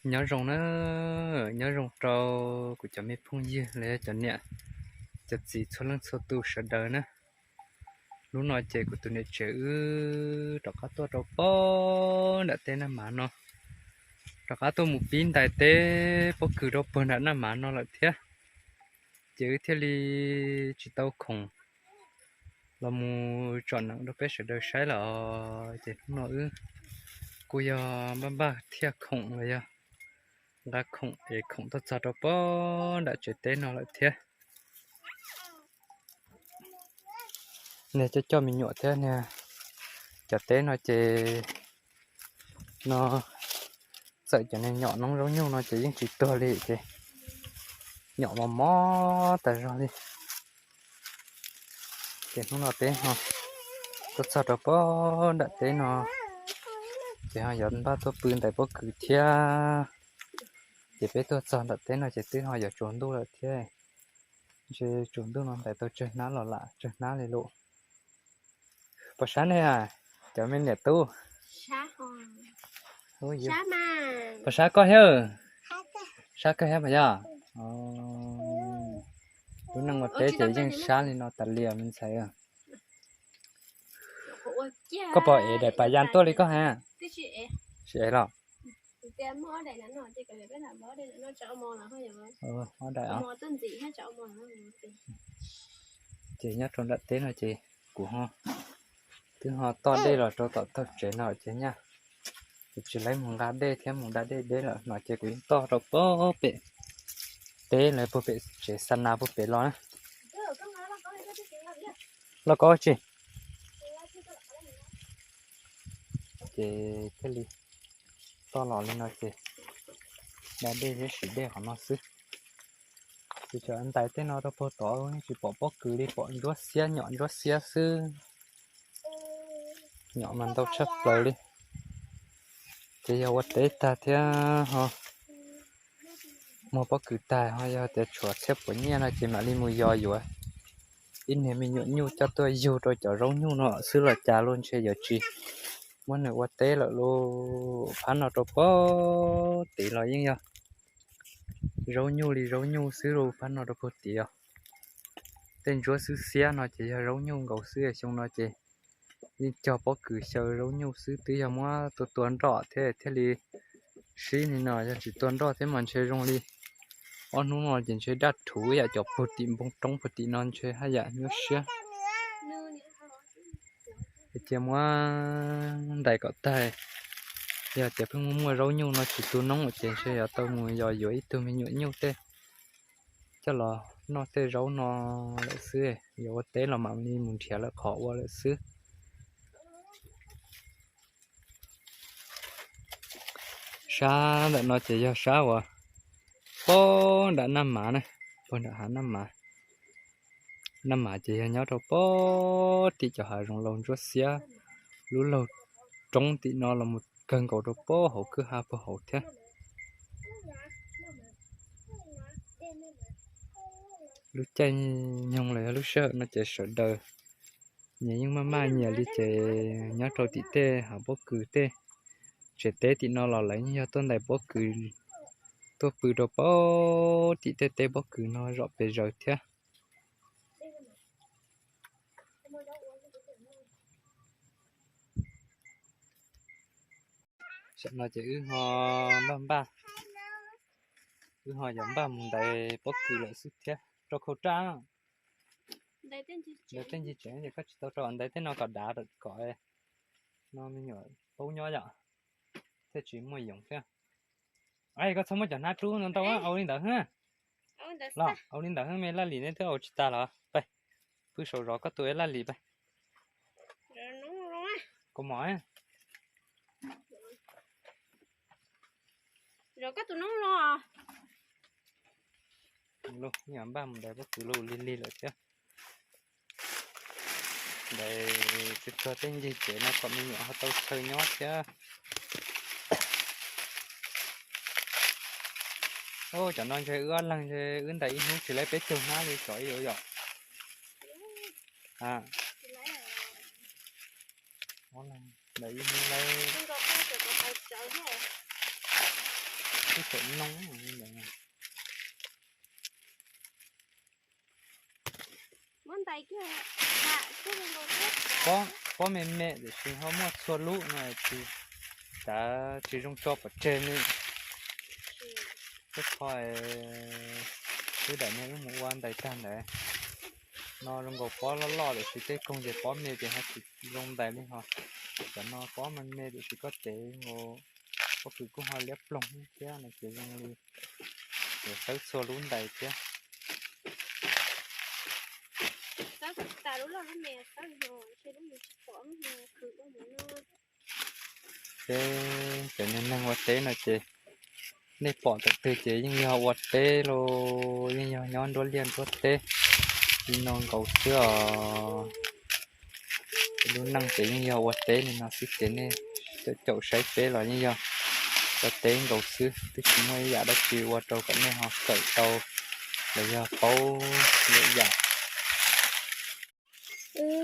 Nyob zoo na, nyob zoo rau kuv cov me phooj ywg los yog cov niam cov txiv txhua leej txhua tus sawv daws na. Hnub no ces kuv tus niam tsev wb rov qab tuaj rau pog nram teb Naj Mav no, rov qab tuaj mus pib ntais teb pob kws rau pog nram Naj Mav no lawm thiab. Ces wb thiaj li tsis tau khoom los mus tsom neem rau peb sawv daws saib lawm. Ces hnub no wb kuj yog npaj npaj thiaj khoom los yog nqa khoom es khoom tuaj txog rau pog nram tsev teb no lawm thiab. Niag coj coj me nyuam thiab niag cov teb no ces no txawm cov niag nyom noob zaub nyuj no ces yeej tsis tuag li ces nyom mos mos tas zog li. Ces hnub no peb ho tuaj txog rau pog nram teb no ces ho yuav npaj tuaj pw ntais pob kws thiab. Ces peb tuaj txog nram teb no ces twb ho yuav tsaus ntuj lawm thiab. Ntshe tsaus ntuj no ntais tau tsawg hnab los lam tsawg hnab li lawm. Pog Sab ne, cov me niam tub. Pog Sab koj thiab. Sab koj thiab mas yog. Lub neej ua teb ces yeej sab li no tas li me ntxhais. Koj puas ev daim pas yas tuaj li koj hais? Tsis ev los? Ob daim. Ces nyob rau nram teb no ces kuv ho twb ho toj dej los rau tom taug tsev no ces nyaj kuv tsis laib mus nqa dej thiab mus da dej deb lawm no ces kuv yeej toj rau pog pem teb lawv puag pem tsev xa nas puag pem los na. Lauj kaub tsis. Ces thiaj li toj los li no ces da dej thiab siv dej qhov no xwb. Ces cov ntais tej no rau puag tod yeej tsis pom pob kws li, pom ntsuab xiab nyom ntsuab xiab xwb. Nyom mas ntau tshaj plaws li. Ces yog ua teb tag thiab ho muag pob kws tag ho yog tias tshuav txhiab puav nyiaj no ces mam li mus yos yuav ib niag me nyuam nyuj coj tuaj yug rau cov zaub nyuj no xwb los cas los ntshe yuav tsis muab nws ua teb lawm lauj. Phab no rau pog tid los yeej yog zaub nyuj li zaub nyuj xwb lauj, phab no rau pog tid os. Tej ntsuab xwb xiab no ces yog zaub nyuj nkaus xwb, xyoo no ces yeej cog pob kws xyaw zaub nyuj xwb, twb yog muab tua tua nroj thiab thiaj li sib li no, yog tsis tua nroj thiab mas ntshe zoo li ob hnub no ces ntshe daj rhuv yam cov puag tim npoo roob puag tim no ntshe haj yam nyuaj siab. Cia muab ntais kom tag, yog tias pheej muaj muaj zaub nyuj no tsis tu noob ces ntshe yuav tau mus yos yuav ib tug me nyuam nyuj tej coj los noj tej zaub no lawm xwb, yuav ua teb los mam li mus nrhiav lawm qhov ua lawm xwb. Sab ntawm no ces yog sab uas pog nram Naj Mav na, pog nram hav Naj Mav. Naj Mav ces yog nyob rau pog tim cov hav zoov laus ntsuab xiab, lub laug roob tim no los mus kawg nkaus rau pog hauv kwj ha pog hauv thiab. Lub caij nyoog los yog lub sij hawm no ces sawv daws nyias yeej maj maj nyias li ces nyob rau tim tej hav pob kws tej tsev teb tim no los lawv yeej yog tuaj ntais pob kws tuaj pw rau pog tim tej teb pob kws no zom pes zaws thiab. Tam no ces wb ho npaj npaj, wb ho yuav npaj mus ntais pob kws lawm xwb thiab rau khau raj. Ntais tej ncig tsev ces koj tsis tau rau ntais tej no kom dav kom no me nyuam paub nyob yom, thiaj tsis muaj yoov thiab. Koj txhob muab cov hnab rub ntau ntau, au li ntawd los au li ntawd me laj lim nej twb au tsis tag los pais pw saum zov koj tus laj lim pais. Kuv mom Zov koj tus noob los. Los npaj mus ntais pob kws los lig lig lawm thiab. Ntais tsuag tsuag tej ncig tsev no kom me nyuam ho tau chaw nyob thiab. Cov no ntshe wb ob leeg ntshe wb ntais ib hnub tsis laib peb caug hnab li cov ib yam yom. Ntais ib hnub laib. twb txawm noo ntawd. Pob, pob me me tiam sis ho muaj txhua lub no tsis, cav tsis zoo tso pov tseg li. Ib qho, wb daim niag wb mus ua ntais tag ntawd no zoo nkaus pob loj loj tiam sis tej koog ces pob me ces ho tsis zoo ntais li ho. Cov no pob me me tiam sis koj tev nkaus pob kws kuj ho liab ploog thiab no ces zoo li yuav xawb txhua lub ntais thiab. Peb cov niag neeg ua teb no ces nej pom thaum twg ces yeej yog ua teb los yeej yog nyob nruab liaj nruab teb li no nkaus xwb os. Lub neej ces yeej yog ua teb li no xwb ces nej caum caum saib peb los yeej yog ua teb nkaus xwb, twb tsis muaj ib yam dab tsi ua rau kom nej ho kawm tau los yog paub lwm yam.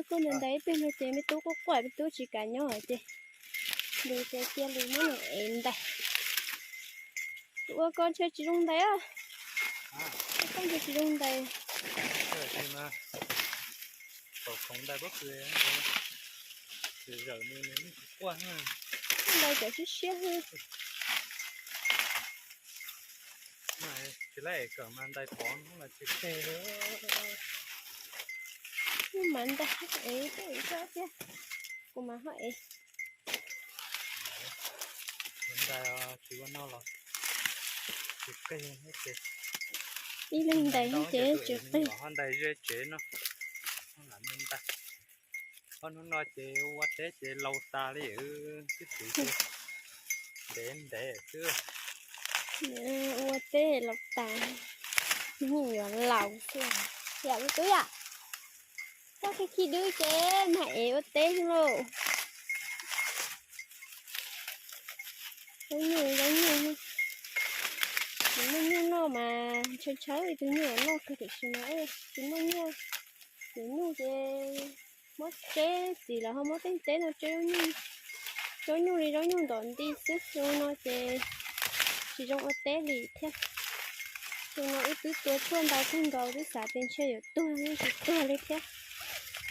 Kuj ntais ntais ib pliag no ces me tub quaj quaj, me tub tsis kam nyob ces lus ces cia lus muab nws ev ntais. Ua koj ntshe tsis zoo ntais os. Koj ntshe tsis zoo ntais. Ntais cov siab siab. Tsis laib ev kawm mas ntais pov hnub mas tsis tseg li. Kuv mas ntais ev tej ev koj thiab, kuv mas ho ev. Ntais tsis ua no los tsis qig thiab ces, ib leeg ntais thiab ces tsis qig. Ho ntais ze tsev no, lam ntais. Ob hnub no ces ua teb ces laus tas li, twb txiv ces ntev ntev xwb. Ua teb laus tas, yeej yuav laus xwb. Yam me tub yam, koj khi khi dub ces mag ev ua teb lauj. Zaub nyuj, zaub nyuj, tsis muaj nyuj noj mas ntshaw ntshaw li tus nyuj noj kawg tiam sis mas tsis muaj nyuj. Yuav nyuj ces muab tseb txiv los ho muab tej teb no tseb zaub nyuj, zaub nyuj li zaub nyuj ntom nti xwb, zoo no ces tsis zoo ua teb li thiab. Xyoo no wb twb tua tshuaj ntau kawg nkaus, twb xav tias ntshe yuav tuag yeej tsis tuag li thiab.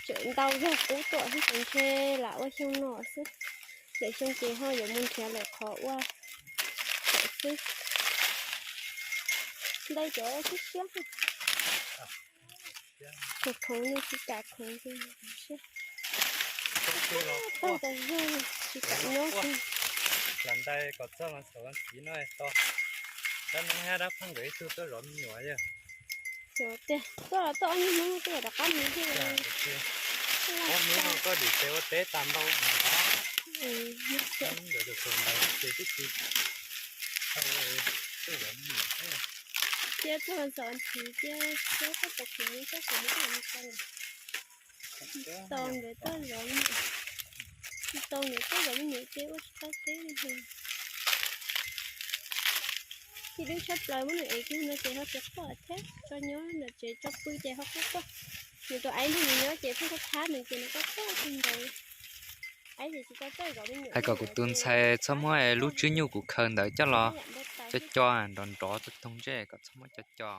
Tseem ntau zog qub tuaj thiab ces ntshe lam ua xyoo no xwb. Lwm xyoo ces ho yuav mus nrhiav lawm qhov ua xwb. Ntais cov siab siab. Khoov khoov no tsis kam khoov ces siab. Tag tas zog tsis kam nyob. Lam ntais kom txog mas xav nthiv no to. Dab neeb hab dab phooj ywg ib tug tuaj zov me nyuam yog. Tiag, tuaj los tuaj ob niag hnub, tuaj rov qab mus thiab. Ob hnub no koj dim tes ua teb tas ntau. Cia tuaj zov nthiv thiab, thiab koj tus kwv muab koj mus tau. Tau ntawd tuaj zov me nyuam, tsis tau ntawd tuaj zov me nyuam ces ua tsis tau teb li. Khi dub tshaj plaws, muab nws ev kiag no ces ho tsis quaj thiab, tso nyob ntawm tsev tso pw ces ho quaj quaj. Nws tus aib nrog nws nyob ces pheej thab thab nws ces nws quaj quaj kawg nkaus. Aib ces tsis tau tuaj zov me nyuam. Hais kom kuv tus ntxhais txhob muab lub tswb nyuj kuv khaws ntawd coj los co co nrov nrov toog ntsej kom txhob muab co co.